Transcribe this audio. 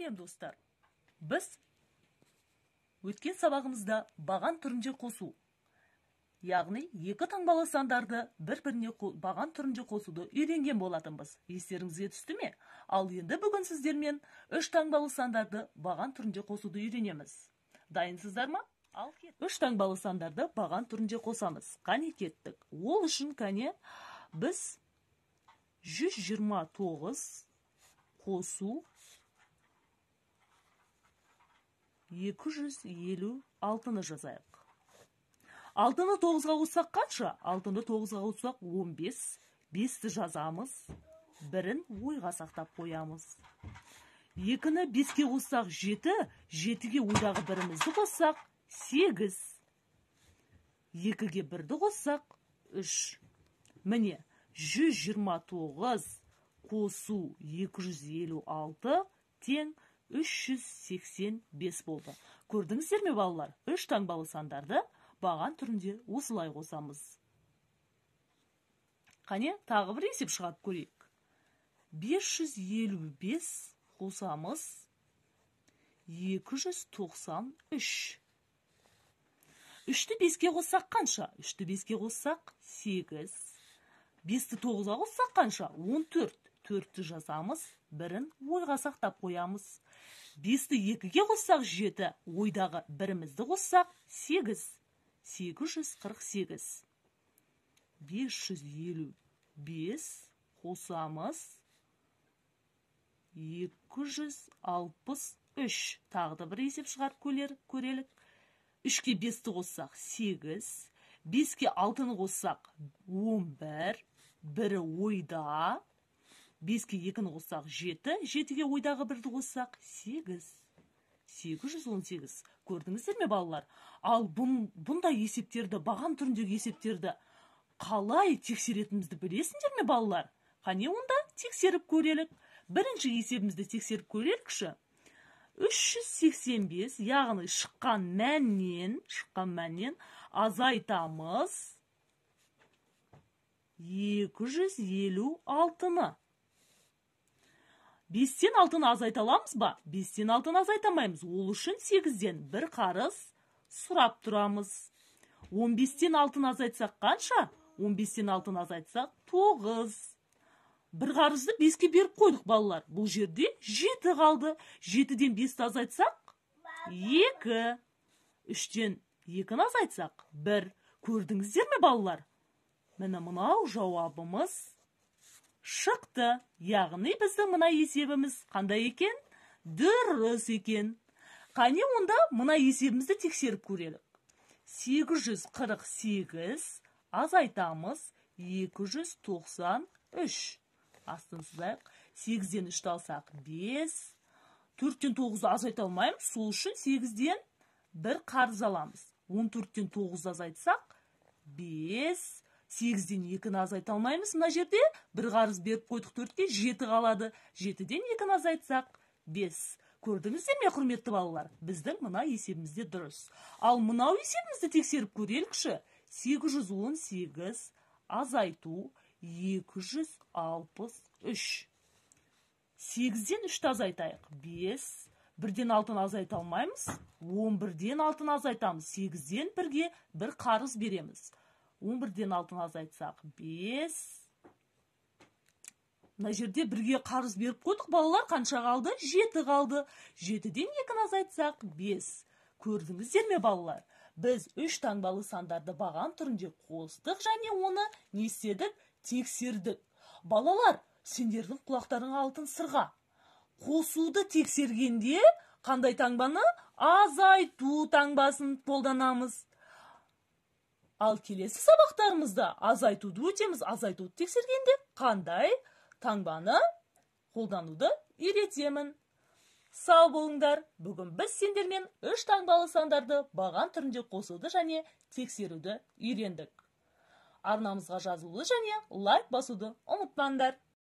Сәлем, достар. Біз өткен сабағымызда баған түрінде қосу, яғни екі таңбалы сандарды бір-біріне баған түрінде қосуды үйренген болатынбыз. Естеріңізге түсті ме? Ал енді бүгін сіздермен үш таңбалы сандарды баған түрінде қосуды үйренеміз. Дайынсыздар ма? Ал кеттік. Үш таңбалы сандарды баған түрінде қосамыз. Қане, кеттік. Ол үшін кәне біз 129 қосу 256-ны жазайық. 6-ны 9-ға қоссақ қанша? 6-ны 9-ға қоссақ 15. 5-ті жазамыз, бірін ойға сақтап қоямыз. 2-ні 5-ке қоссақ 7, 7-ге ойдағы бірімізді қоссақ 8. 2-ге 1-ді қоссақ 3. Міне, 129 қосу 256 тең 385 болды. Көрдіңіздер ме, балалар? Үш таңбалы сандарды баған түрінде осылай қосамыз. Қане, тағы бір есеп шығарып көрейік. 555 қосамыз 293. 3-ті 5-ке қоссақ қанша? 3-ті 5-ке қоссақ 8. 5-ті 9-ға қоссақ қанша? 14. 4-ті жазамыз, бірін ойға сақтап қоямыз. 5-ті 2-ге қоссақ 7, ойдағы бірімізді қоссақ 8. 848. 555 қосамыз 263. Тағы да бір есеп шығарып көрелік. 3-ке 5-ті қоссақ 8, 5-ке 6-ны қоссақ 11, бірі ойда. 5-ке 2-ні қоссақ 7, 7-ге ойдағы 1-ді қоссақ 8. 818. Көрдіңіздер ме, балалар? Ал бұндай есептерді, баған түріндегі есептерді қалай тексеретінімізді білесіңдер ме, балалар? Қане онда тексеріп көрелік. Бірінші есебімізді тексеріп көрелікші. 385, яғни шыққан мәннен азайтамыз 256-ны. 5-тен 6-ны азайта аламыз ба? 5-тен 6-ны азайта алмаймыз. Ол үшін 8-ден бір қарыз сұрап тұрамыз. 15-тен 6-ны азайтсақ қанша? 15-тен 6-ны азайтсақ 9. Бір қарызды 5-ке беріп қойдық, балалар. Бұл жерде 7 қалды. 7-ден 5-ті азайтсақ 2. 3-тен 2-ні азайтсақ 1. Көрдіңіздер ме, балалар? Міне, мынау жауабымыз шықты. Яғни біздің мына есебіміз қандай екен? Дұрыс екен. Қане онда мына есебімізді тексеріп көрелік. 848 азайтамыз 293. Астын сызайық. 8-ден 3-ті алсақ 5. 4-тен 9-ды азайта алмаймыз. Сол үшін 8-ден 1 қарыз аламыз. 14-тен 9-ды азайтсақ 5. 8-ден 2-ні азайта алмаймыз. Мына жерде бір қарыз беріп қойдық 4-ке, 7 қалады. 7-ден 2-ні азайтсақ 5. Көрдіңіздер ме, құрметті балалар? Біздің мына есебімізде дұрыс. Ал мынау есебімізді тексеріп көрелікші. 818 азайту 263. 8-ден 3-ті азайтайық. 5. 1-ден 6-ны азайта алмаймыз. 11-ден 6-ны азайтамыз. 8-ден 1-ге бір қарыз береміз. 11-ден 6-ны азайтсақ 5. Мына жерде бірге қарыз беріп қойдық, балалар. Қанша қалды? 7 қалды. 7-ден 2-ні азайтсақ 5. Көрдіңіздер ме, балалар? Біз үш таңбалы сандарды баған түрінде қостық және оны не істедік? Тексердік. Балалар, сендердің құлақтарыңа алтын сырға. Қосуды тексергенде қандай таңбаны? Азайту таңбасын қолданамыз. Ал келесі сабақтарымызда азайтуды өтеміз. Азайтуды тексергенде қандай таңбаны қолдануды үйретемін. Сау болыңдар. Бүгін біз сендермен үш таңбалы сандарды баған түрінде қосуды және тексеруді үйрендік. Арнамызға жазылуды және лайк басуды ұмытпаңдар.